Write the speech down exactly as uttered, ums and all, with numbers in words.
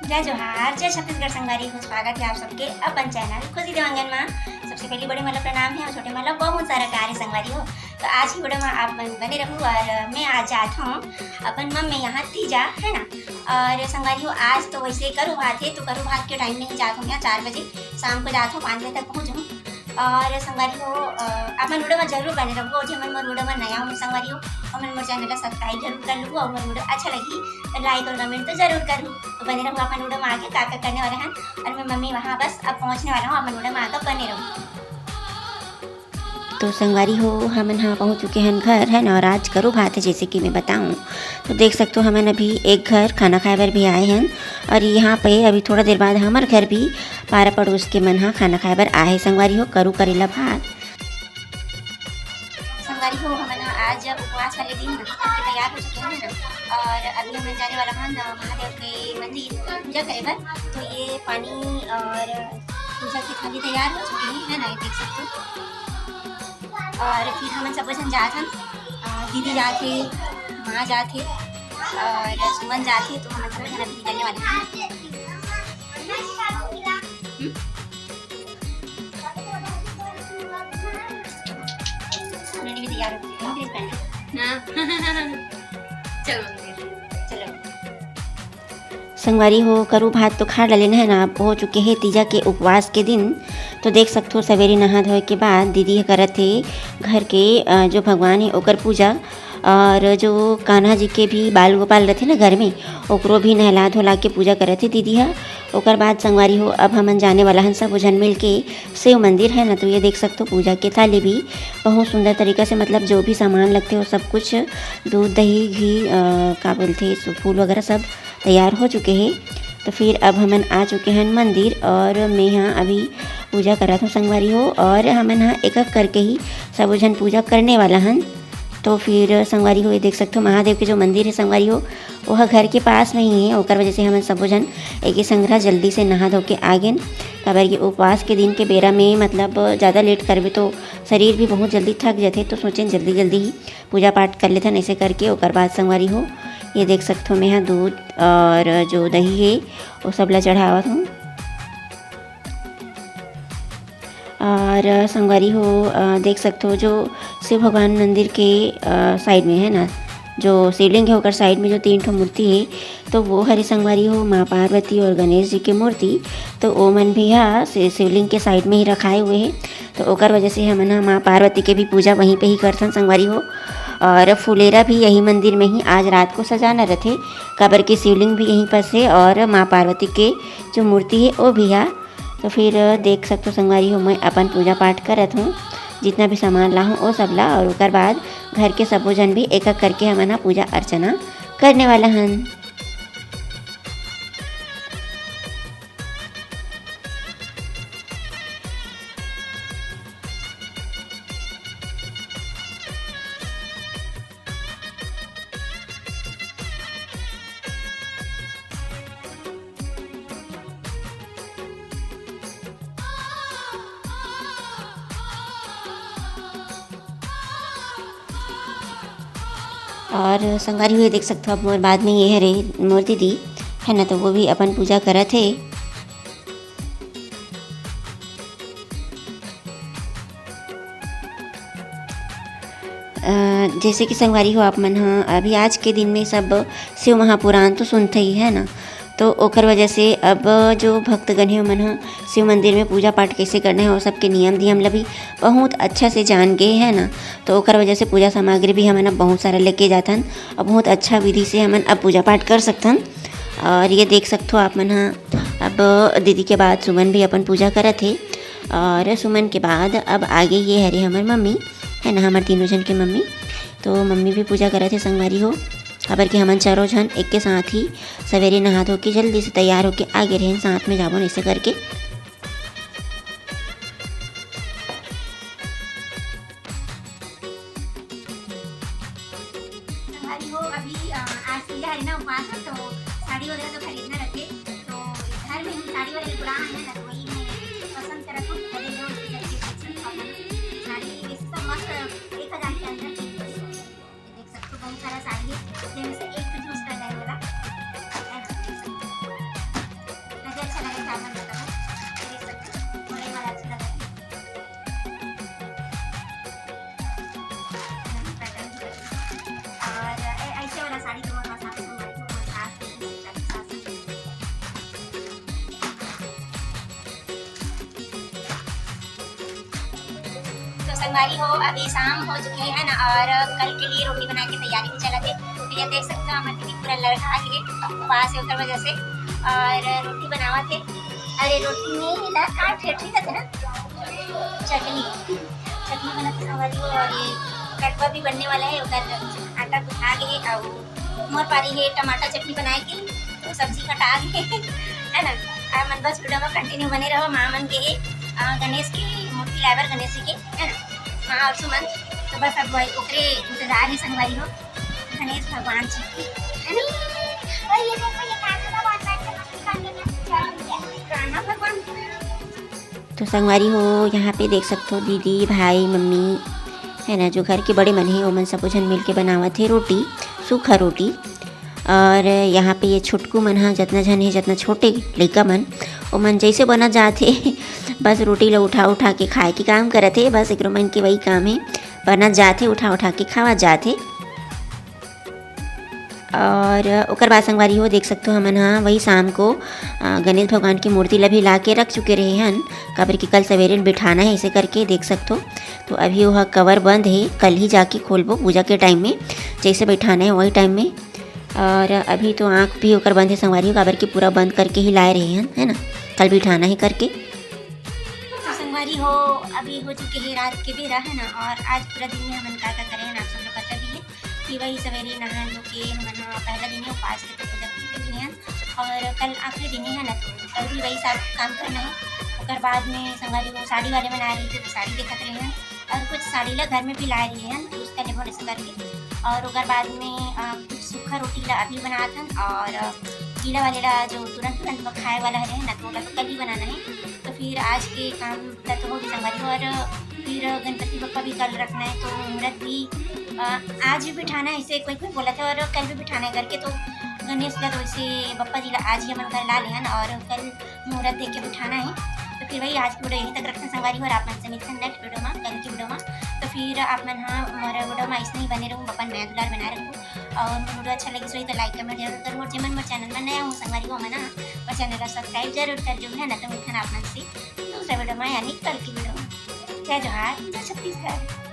जय जोहार, जय छत्तीसगढ़ संगवारी हो। स्वागत है आप सबके अपन चैनल खुशी देवांगन मा। सबसे पहले बड़े मन ला प्रणाम है और छोटे मन ला बहुत सारा प्यार है संगवारी हो। तो आज की वीडियो में आप मन बने रहू और मैं आज जात हूँ अपन मम्मी यहाँ तीजा, है ना। और संगवारी हो, आज तो वैसे करू भात है, तो करू भात के टाइम में ही जात हूँ, यहाँ चार बजे शाम को जात हूँ, पाँच बजे तक पहुँच हूँ। और संगवारी हो, अ, आप मन वीडियो में जरूर बने रहू और जे मन मोर वीडियो में नया हो संगवारी हो, और मन मोर चैनल ला सब्सक्राइब जरूर कर लू और मोर वीडियो अच्छा लगी तो लाइक और कमेंट तो जरूर कर लू। तो बने रहू अपन वीडियो में आगे का का करने वाले हैं। और मैं मम्मी वहाँ बस अब पहुँचने वाला हूँ, अपन वीडियो में आगे बने रहू। तो संगवारी हो, हमन ह पहुँच चुके हन घर, है ना। और आज करू भात है, जैसे कि मैं बताऊँ तो देख सकते हो, हमन अभी एक घर खाना खाए बर भी आए हन। और यहाँ पे अभी थोड़ा देर बाद हमर घर भी पारा पड़ोस के मन ह खाना खाए बर आए हे संगवारी हो, करू करेला भात। संगवारी हो, हमन आज उपवास वाले दिन नहा धो के तैयार हो चुके हैं ना, और अभी हमन जाने वाला हन महादेव के मंदिर पूजा करे बर। तो ये पानी और पूजा की थाली तैयार हो चुके हैं, है ना, ये देख सकते हो। और फिर हमन सबो झन जात हन, अ, दीदी जात हे, माँ जात हे और सुमन जात हे, तो हमन सबो झन अभी निकलने वाले हैं। हम्म? उन्होंने भी तैयार हो गए, हम dress पहन के। हाँ। चलो, चलो। संगवारी हो, करू भात तो खा डालेन है ना, अब हो चुके हे तीजा के उपवास के दिन। तो देख सकथो, सवेरे नहा धोए के बाद दीदी ह करत हे घर के, अ, जो भगवान हे ओकर पूजा। और जो कान्हा जी के भी बाल गोपाल रथे ना घर में, ओकरो भी नहला धोला के पूजा करत हे दीदी ह। ओकर बाद संगवारी हो, अब हमन जाने वाला हन सबो झन मिल के शिव मंदिर, है ना। तो ये देख सकथो, पूजा के थाली भी बहुत सुंदर तरीका से, मतलब जो भी सामान लगथे वो सब कुछ, दूध, दही, घी, अ, का बोलथे, सु-, फूल वगैरह सब तैयार हो चुके हे। तो फिर अब हमन आ चुके हन मंदिर और मैं यहाँ अभी पूजा करत हूँ संगवारी हो, और हमन ह एक एक करके ही सबो झन पूजा करने वाला हन। तो फिर संगवारी हो, ये देख सकथो, महादेव के जो मंदिर है संगवारी हो, वो ह घर के पास में ही है। ओकर वजह से हमन सबो झन एक ही संघरा जल्दी से नहा धो के आ गेन, काबर कि उपवास के दिन के बेरा में, मतलब, ज़्यादा लेट करबे तो शरीर भी बहुत जल्दी थक जाथे। तो सोचेन जल्दी जल्दी ही पूजा पाठ कर लेथन, ऐसे करके। ओकर बाद संगवारी हो, ये देख सकथो, मैं ह दूध और जो दही है वो सब ला चढ़ावत हूँ। और संगवारी हो, अ, देख सकथो, जो शिव भगवान मंदिर के, अ, साइड में है ना, जो शिवलिंग है ओकर साइड में जो तीन ठो मूर्ति है, तो वो हरे संगवारी हो, माँ पार्वती और गणेश जी के मूर्ति। तो वो मन भी हा शि-, शिवलिंग के साइड में ही रखाए हुए है। तो ओकर वजह से हमन ह माँ पार्वती के भी पूजा वहीं पे ही करथन संगवारी हो। और फुलेरा भी यही मंदिर में ही आज रात को सजाना रथे, काबर के शिवलिंग भी यहीं पर से और माँ पार्वती के जो मूर्ति है वो भी है। तो फिर देख सकथो संगवारी हो, मैं अपन पूजा पाठ करत हूँ, जितना भी सामान लाहूँ वो सब ला, और ओकर बाद घर के सबो जन भी एक एक करके हमन ह पूजा अर्चना करने वाला हन। और संगवारी हो, ये देख सकथो, अब मोर बाद में ये हरे मोर दीदी, है ना, तो वो भी अपन पूजा करत हे। अ, जैसे कि संगवारी हो, आप मन ह अभी आज के दिन में सब शिव महापुराण तो सुनते ही है ना, तो ओकर वजह से अब जो भक्तगण हे ओमन ह शिव मंदिर में पूजा पाठ कैसे करना है, वो सबके नियम धियम ला भी बहुत अच्छा से जान गए है ना। तो ओकर वजह से पूजा सामग्री भी हमन अब बहुत सारा लेके जाथन और बहुत अच्छा विधि से हमन अब पूजा पाठ कर सकथन। और ये देख सकथो आप मन ह, अब दीदी के बाद सुमन भी अपन पूजा करत हे और सुमन के बाद अब आगे ये हरे हमर मम्मी, है ना, हमर तीनों जन के मम्मी। तो मम्मी भी पूजा करत हे संगवारी हो, काबर कि हमन चारों झन एक के साथ ही सवेरे नहा धो के जल्दी से तैयार होके आगे रहेन, साथ में जाबो ऐसे करके। संगवारी हो, अभी, अ, आज तीजा हरे ना, उपवास है, तो साड़ी वगैरह तो खरीदना रथे, तो घर में ही साड़ी वाले दुकान है ना, तो वही मैं पसंद करत हूँ, खरीद लो, उसके करके पसंद करना। साड़ी वैसे सब मस्त एक हजार के अंदर चीज पड़ी है। ये देख सकते हो, बहुत सारा साड़ी है, जेमे से एक चूज कर लेने वाला है ना। संगवारी हो, अभी शाम हो चुकी है ना, और कल के लिए रोटी बना के तैयारी भी चलत हे। तो ये देख सकते हो, हमर दीदी पूरा लड़खड़ा के उपास है, ओकर वजह से। और रोटी बनावत हे। अरे, रोटी में ला का ठेठरी कहते ना, चटनी, चटनी बनाते संगवारी हो। और ये कटवा भी बनने वाला है, उधर आटा गूंथा गए और मोर पारी है टमाटर चटनी बनाए के, तो सब्जी कटा गए है ना। आप मन बस वीडियो में कंटिन्यू बने रहो। माँ मन के, अ, गणेश की मूर्ति लाए बर गणेश जी के, है ना, माँ और सुमन। तो बस अब वही ओकरे इंतजार है संगवारी हो, गणेश भगवान जी की, है ना। और ये देखो, ये कान्हा भगवान बैठ के मस्ती कर लेना, कान्हा भगवान। तो संगवारी हो, यहाँ पे देख सकते हो दीदी, भाई, मम्मी, है ना, जो घर के बड़े मन हे, ओमन सबो झन मिलके बनावत हे रोटी, सूखा रोटी। और यहाँ पे ये छोटकू मन हा, जतना झन हे, जतना छोटे लइका मन, ओमन जैसे बना जात हे बस रोटी ला उठा उठा के खाए के काम करत हे। बस एकरो मन के वही काम हे, बना जात हे, उठा उठा के खावा जात हे। और ओकर बाद संगवारी हो, देख सकते हो, हमन हा वही शाम को, अ, गणेश भगवान की मूर्ति ला भी ला के रख चुके रहे हन, काबर कि कल सवेरे बिठाना है, ऐसे करके देख सकते हो। तो अभी वह कवर बंद है, कल ही जाके खोलबो पूजा के टाइम में, जैसे बैठाना है वही टाइम में। और अभी तो आँख भी ओकर बंद है संगवारी हो, काबर कि पूरा बंद करके ही लाए रहे हन, है ना, कल बिठाना है करके। तो संगवारी हो, अभी हो चुके हैं रात के बेरा, है ना, और आज पूरा दिन में हमन का का करे हैं, आप सब लोग पता भी है कि वही सवेरे नहा धो के हमन ह पहला दिन ही उपास के पूजा के लिए हैं, और कल आखिरी दिन ही है ना, तो कल भी वही सब काम करना है। ओकर बाद में संगवारी हो, साड़ी वाले मन आए रहिथे, तो साड़ी देखत रहे हैं, और कुछ साड़ी ला घर में भी लाए रहे हैं, use करने भोरे से करके। और ओकर बाद में, अ, कुछ सूखा रोटी ला अभी बनात हन, और, अ, गीला वाले ला, जो तुरंत तुरंत में खाए वाला है ना, तो ओला तो कल ही बनाना है। तो फिर आज के काम ला तो हो गई संगवारी हो, और फिर गणपति बप्पा भी कल रखना है, तो मुहूर्त भी, अ, आज भी बिठाना है, ऐसे कोई कोई बोला था, और कल भी बिठाना है करके। तो गणेश ला तो वैसे बप्पा जी ला आज ही हमन घर ला लेहन, और कल मुहूर्त देख के बिठाना है। तो फिर वही आज की वीडियो यहीं तक रखते हैं संगवारी हो, और आप मन से मिलते हैं नेक्स्ट वीडियो में, कल की वीडियो में। तो फिर आप मन हाँ मोर वीडियो में ऐसे ही बने रहूँ, अपन मया दुलार बनाए रखूँ, और मोर वीडियो अच्छा लगे सही तो लाइक कमेंट जरूर करूँ, और जे मन मोर चैनल में नया हो संगवारी हो, मन मोर चैनल ला सब्सक्राइब जरूर कर जो है ना। तो मिलते हैं आप मन से दूसरा वीडियो में, यानी कल की वीडियो में। जय जोहार, जय छत्तीसगढ़।